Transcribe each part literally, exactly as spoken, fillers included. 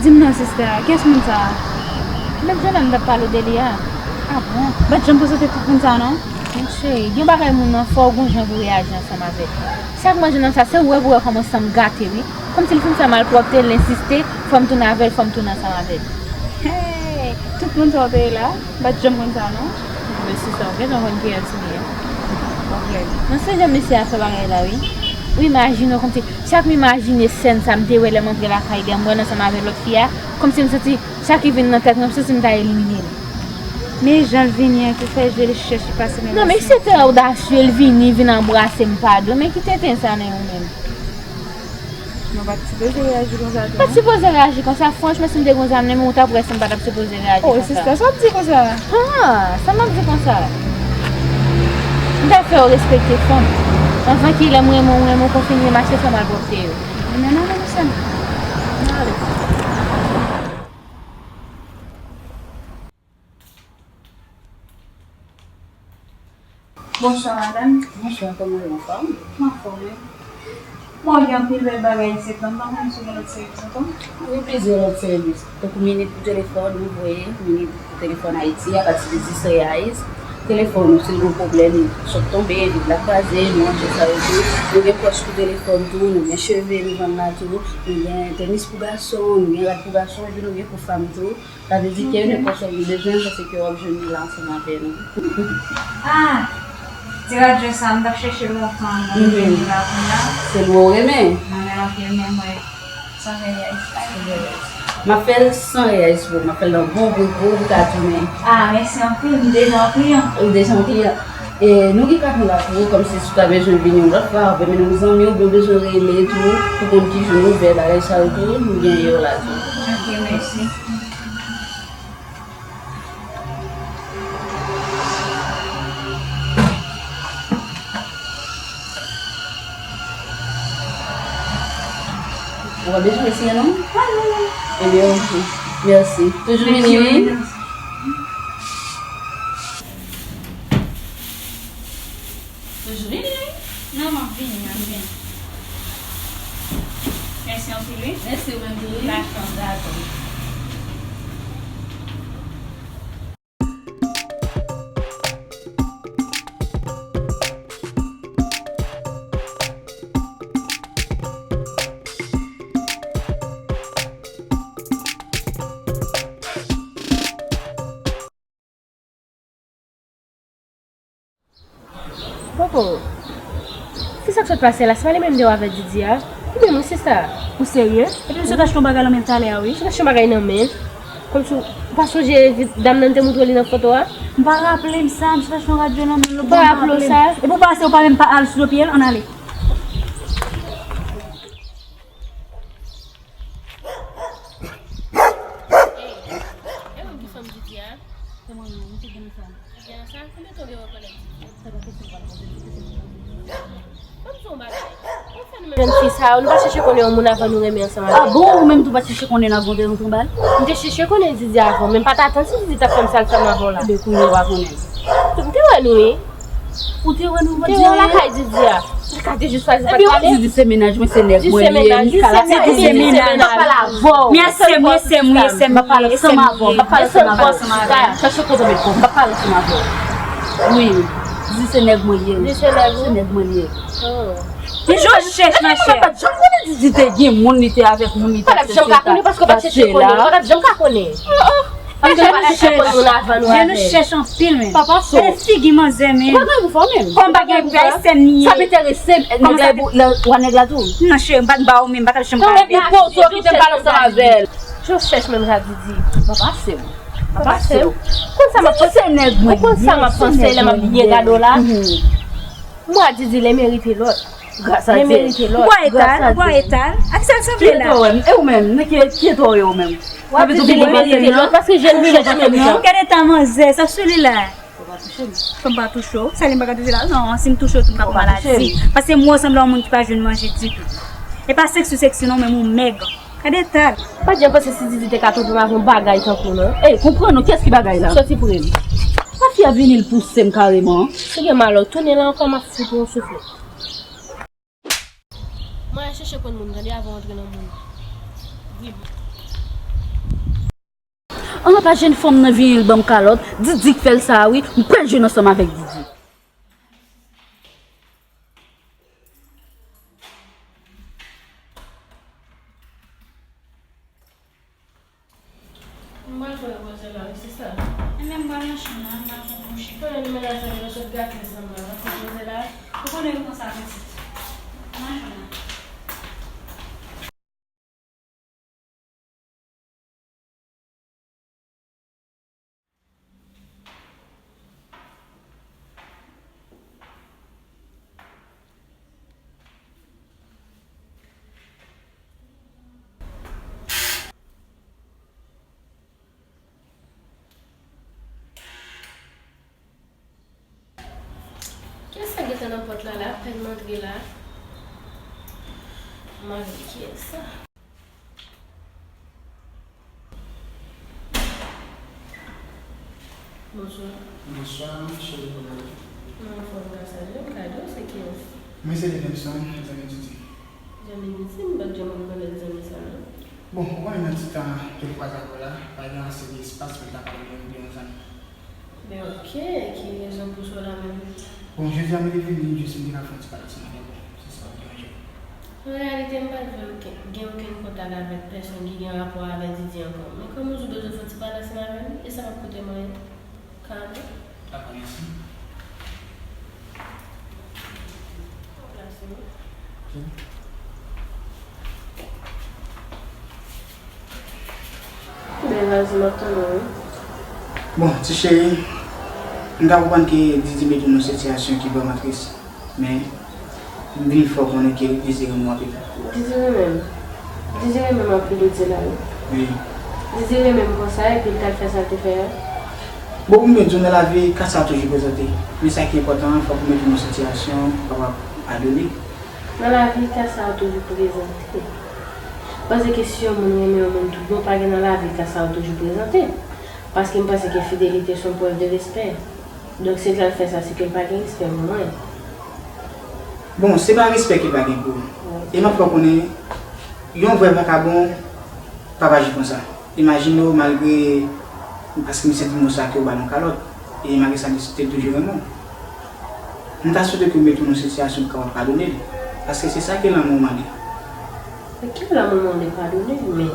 Di m non, sista, kiyès moun sa a? Menm jennonm m t ap pale w de li a. Ah bon? M pa t janm panse w te tout moun sa a, non. Monchè, gen bagay moun nan fè w gon jan pou reyaji ansanm avè l. Chak mwen jennonm sa, se ou wè pou wè kòman san m gate, wi. Kòmsi l fin fè malpwòpte, l ensiste, fò m tounen avè l, fò m tounen ansanm avè l. Hey, tout moun sa w te ye la? M pa t janm konn sa, non. Men sista, w gentan konn kiyès li ye. Ok. Mwen sonje jan mesye a fè bagay la, wi. Ou imajine w kòmsi, chak m imajine sèn sa, m te wè lè m antre lakay li a, m wè l ansanm avèk lòt fi a, kòmsi m santi, chak li vin nan tèt mwen, m santi m ta elimine l. Men jan l vini an ki fè je l chèch li pase nan... Non, men se trè odasye, l vini, vin anbrase m, padon. Men ki tenten sa nan ou menm? Nou pa t sipoze reyaji konsa tou, non. Pa t sipoze reyaji konsa. Franchman, si m te gon zam nan men m, ou t ap wè si m pa t ap sipoze reyaji konsa. Oh, sista, sa w ap di konsa? Ah, sa m ap di konsa? M ta fè w respekte fanm. Anvan ki lè m renmen w, renmen w, kontinye mache fè malpwòpte yo. Men non, non, non, sè m. Ann ale. Bonswa, madanm. Bonswa, kòman w ye, anfòm? M anfòm, wi. Bon, gen anpil bèl bagay isit la, m pa konnen si w gen lòt sèvis ankò. Wi, plizyè lòt sèvis. Tankou minit pou telefòn, ou voye, minit pou telefòn Ayiti, apati de dis reais. Telefòn ou, si l gen pwoblèm, chòk tonbe, vit la kraze, nou ranje sa yo tou. Nou gen pòch pou telefòn tou, nou gen cheve, nou vann la tou. Nou gen tenis pou gason, nou gen rad pou gason, epi nou gen pou fanm tou. Sa vle di ke nenpòt sa w bezwen, m panse ke w ap jwenn li la ansanm avè nou. Ah! Ti radyo sa, m t ap chèche l lontan, m jwenn li la kounye a. Se l ou renmen? Mwen renmen l anpil, men mwen, san reais. M ap fè l san reais pou ou, m ap fè l nan bon pri pou ou, pou w ka tounen. Ah, mèsi anpil, m deja yon kliyan. Ou deja yon kliyan. E nou gen katon la pou ou, kòmsi si w ta bezwen vini yon lòt fwa, oubyen menm yon zanmi, oubyen w bezwen rele tou, pou konn ki jou nou ouvè, bagay sa yo tou, nou gen yo la tou. Ok, mèsi. Ou pa bezwen retire non? Ebyen, ok. Mèsi. Toujou vini, wi. Toujou vini, wi. Non, m ap vini, m ap vini. Mèsi anpil, wi. Mèsi, ou menm tou, wi. Dakò, dakò. Popo, kisa k sot pase la? Se pa li menm m te wè avèk Didi a? Li menm wi, sista. Ou serye? Epi m sot achte yon bagay nan men l talè a, wi. Sot achte yon bagay nan men l? Kòmsi w pa sonje dam nan m te montre w li nan foto a? M pa raple m sa, m sot achte yon radyo nan men l, lòt bò m pa raple m. Ou pa raple w sa? Epi w pa wè se ou pa menm pa al sou do pye l, ann ale. Ey, e ou ki fanm Didi a? Se mwen menm, m te gen fanm. Ebyen, sa, konbyen tan w gen w ap konnen Didi? Sa pa kesyon w pral poze, se kesyon w pral poze. Ban m di w yon bagay. Ou fè nou menm jèn fi sa yo, nou pa chèche konnen yon moun avan nou renmen ansanm avè l. Ah bon, ou menm tou pa t chèche konnen l avan w te rantre anba l? M te chèche konnen Didi avan, men m pa t atann si Didi t ap fè m sa l fè m avan w la. Ebyen, kounye a w pa konnen l. M te wè nou, wi. Ou te wè nou, ou pa t di anyen? M te wè w lakay Didi a. Kaka te jis chwazi pa t pale. Epi ou di se mennaj mwen, se nèg mwen li ye, Nikala se di se mennaj. M ap pale avè w. Men se mwen, se mwen, se mwen, se mwen. M ap pale ansanm avè w, m ap pale ansanm avè w. Chache kote w met kò, m ap pale ansanm avè w. Wi, di se nèg mwen li ye. Di se nèg ou? Se nèg mwen li ye. Oh. Li jis chèch, machè. M pa t janm konnen Didi te gen moun, li te avèk moun, li te ak sèt sèt la. Pa t ap janm ka konnen paske w pa t chèche konnen. Ou pa t ap janm ka konnen. Oh, oh. Paske nou chèche moun avan nou avè l. Je nou chèche anpil, men. Papa so. Gade figi manzè, men. Ou pa gen pou fè menm. Kòm pa gen pou fè, sèm li ye. Sa pa enterese m. Nèg la, lè w a nèg la tou. Non, cheri, m pa t ba ou, men m pa t ap janm ka. Non, men li poze w, kite m pale ansanm avè l. Je chèche menm sa Didi. Papa se w. Papa se w. Konn sa m ap panse. Didi se nèg mwen. Ou konn sa m ap panse lè m ap byen gade w la? Mwen a Didi, li merite lòt. Gras a Dye. Li merite lòt. Ou bwè etal, ou bwè etal. A kisa l sanble la? Kiyès ou menm? E ou menm? Nan ki, kiyès ou ye ou menm? W ap di li merite lòt paske je nou chèche menm jan. Gade eta manzè, sa sou li la. Fò w pa touche m. Fò m pa touche w. Sa li m pa ka touche la? Non, si m touche w tou m ka pran maladi. Paske m wè w sanble yon moun ki pa jwenn manje ditou. E pa seksi seksi non, men ou mèg. Gade eta l. M pa t janm panse si Didi te ka twonpe m avè yon bagay tankou w non. Ey, konprann non, kiyès ki bagay la? Soti pre m. Pa fi a vini l pouse m kareman. Si w gen malè w tounen la ankò, m ap fout ou yon souflèt. Mwen al chèche konn moun, tande, avan w antre nan moun. Vin. An pa jèn fanm nan vini l ban m kalòt, Didi k fè l sa a wi, m pral jwenn ansanm avèk Didi. M pral fè yon koze la wi, se sa. Enben m pral nan chanm nan, m pral fè yon kouche. Konnen nou mennaj mwen yo sot gate zanmi an, fè koze la. Ou konnen m konsa pitit. M nan chanm nan. Kiyès sa gentan nan pòt la la, apèn m antre la. M a veye kiyès sa. Bonswa. Bonswa, cheri, kòman w ye? Mwen anfòm, gras a Dye, m ka di w se kiyès? Mwen se Levenson, zanmi Didi. Zanmi Didi? M pa t janm rekonèt zanmi sa non. Bon, ou konnen nan ti tan ke m kwaze avè w la, pa gen ase de espas pou m ta pale de, de yon zanmi. Ben oke, ki rezon pou sa w la menm? Bon, jodi a mwen te vini, jis m te ka fè yon ti pale ansanm avè w, si sa pa deranje w. An reyalite, m pa t vle okenn, gen okenn kontak avèk pèsonn ki gen rapò avèk Didi ankò. Men kòm ou di w bezwen fè yon ti pale ansanm avè m, e sa p ap koute m anyen. Kado. Dakò, mèsi. Plase w. Ok. Bèl valiz, m ap tann ou wi. Bon, ti cheri, m ka konprann ke Didi mete w nan sitiyasyon ki vrèman tris. Men, m vin fè w konnen ke Didi renmen w anpil. Didi renmen m? Didi renmen m anpil ou di la wi. Wi. Didi renmen m konsa epi l t al fè sa l te fè a? Bon, pou m byen di w, nan lavi, ka sa yo toujou prezante. Men sa ki enpòtan an, fòk ou mete w nan sitiyasyon pou w kapab padone. Nan lavi, ka sa yo toujou prezante. M panse ke si yon moun renmen yon moun tout bon, pa gen nan lavi, ka sa yo toujou prezante. Paske m panse ke fidelite se yon prèv de respè. Donk, si l t al fè sa, se ke l pa gen respè pou mwen. Bon, se pa respè ke l pa gen pou ou. Wi. E m ap fè w konnen, yon vrè vakabon p ap aji konsa. Imajine w, malgre, paske misye di m konsa ke w ba l yon kalòt, e malgre sa, misye te toujou renmen w. M ta swete ke w mete w nan sitiyasyon pou w kapab padone l, paske se sa ke lanmou mande. Men ki lanmou mande padone, men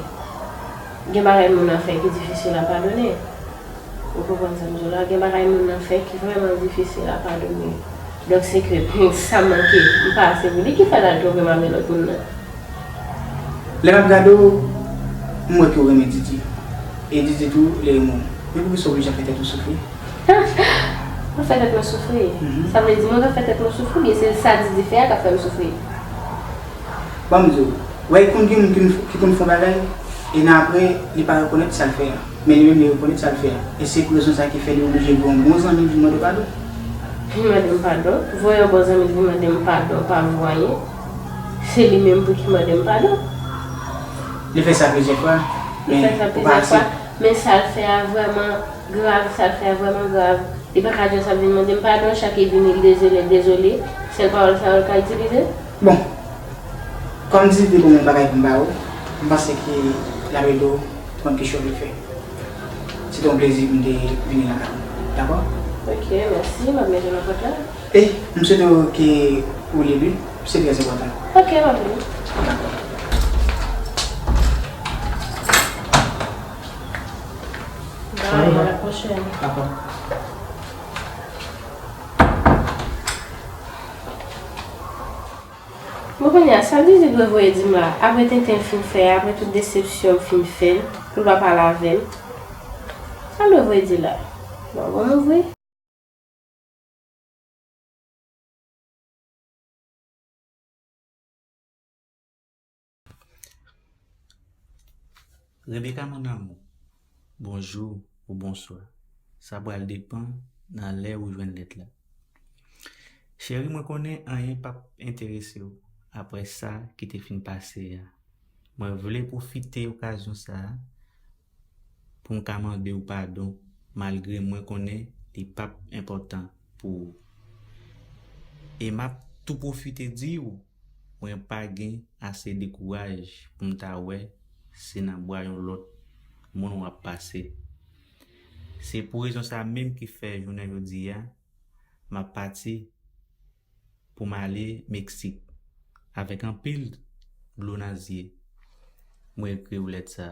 gen bagay moun nan fè ki difisil a padone. Ou konprann sa m di w la? Gen bagay moun nan fè ki vrèman difisil a padone. Donk se ke sa manke, m pa ase pou li ki fè l al twonpe m avè lòt moun nan. Lè m ap gade w, m wè ke w renmen Didi. E Didi tou, li renmen w. Men poukisa w oblije ap fè tèt ou soufri? Mwen fè tèt mwen soufri? Mhm. Sa vle di mwen ka fè tèt mwen soufri, oubyen se sa Didi fè a k ap fè m soufri? Ban m di w, wè, konn gen moun ki, ki konn fè yon bagay, e nan apre, li pa rekonèt sa l fè a. Men li menm, li rekonèt sa l fè a. E se pou rezon sa ki fè li oblije voye yon bon zanmi l vin mande w padon. Vin mande m padon? Voye yon bon zanmi l vin mande m padon, pa vou anyen. Se li menm pou ki mande m padon. Li fè sa plizyè fwa, men ou pa ase. Men sa l fè a vrèman grav, sa l fè a vrèman grav. Li pa ka jwenn sa l vin mande m padon, chak li vini, li dezole, dezole. Sèl pawòl sa yo l ka itilize. Bon, kòm Didi te ban mwen bagay pou m ba ou, m panse ke l ap ede w konn ki chwa pou w fè. Se te yon plezi pou m te vini lakay ou. Dakò? Ok, mèsi. M ap mete nan pòt la. E m swete w ke ou li li. Se trè enpòtan. Ok, m ap li. Dakò. Bye, à la prochaine. Dakò. Bon, kounye a, sa Didi dwe voye di m la, apre tenten l fin fè, apre tout desepsyon m fin fè l, pou l pa pale avè m. Sa l dwe voye di la? Bon, bon, m ouvri. Rebecca, mon amour, bonjou ou bonswa. Sa pral depann nan lè ou jwenn lèt la. Cheri, mwen konnen anyen p ap enterese w apre sa ki te fin pase a. Mwen vle pwofite okazyon sa a pou m ka mande w padon, malgre mwen konnen li p ap enpòtan pou ou. E m ap tou pwofite di w, mwen pa gen ase de kouraj pou m ta wè se nan bra yon lòt moun w ap pase. Se pou rezon sa menm ki fè jounen jodi a, m ap pati pou m ale Meksik. Avèk anpil dlo nan zye, mwen ekri w lèt sa.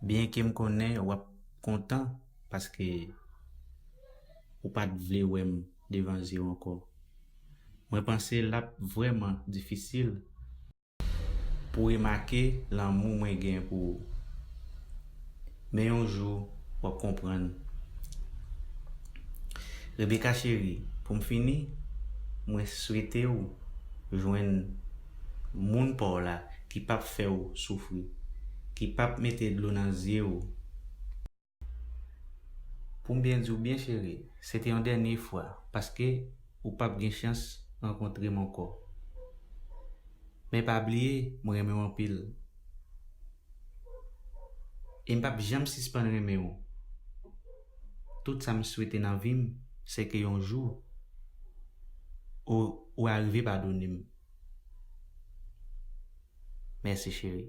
Byenke m konnen w ap kontan paske ou pa t vle wè m devan zye w ankò. Mwen panse l ap vrèman difisil pou remake lanmou mwen gen pou ou. Men yon jou, w ap konprann. Rebecca cheri, pou m fini, mwen swete w jwenn moun pa w la ki p ap fè w soufri, ki p ap mete dlo nan zye w. Pou m byen di w byen cheri, se te yon dènye fwa, paske ou p ap gen chans rankontre m ankò. Men pa bliye, mwen renmen w anpil. E m p ap janm sispann renmen w. Tout sa m swete nan vi m, se ke yon jou, ou, ou arive padone m. Mèsi cheri.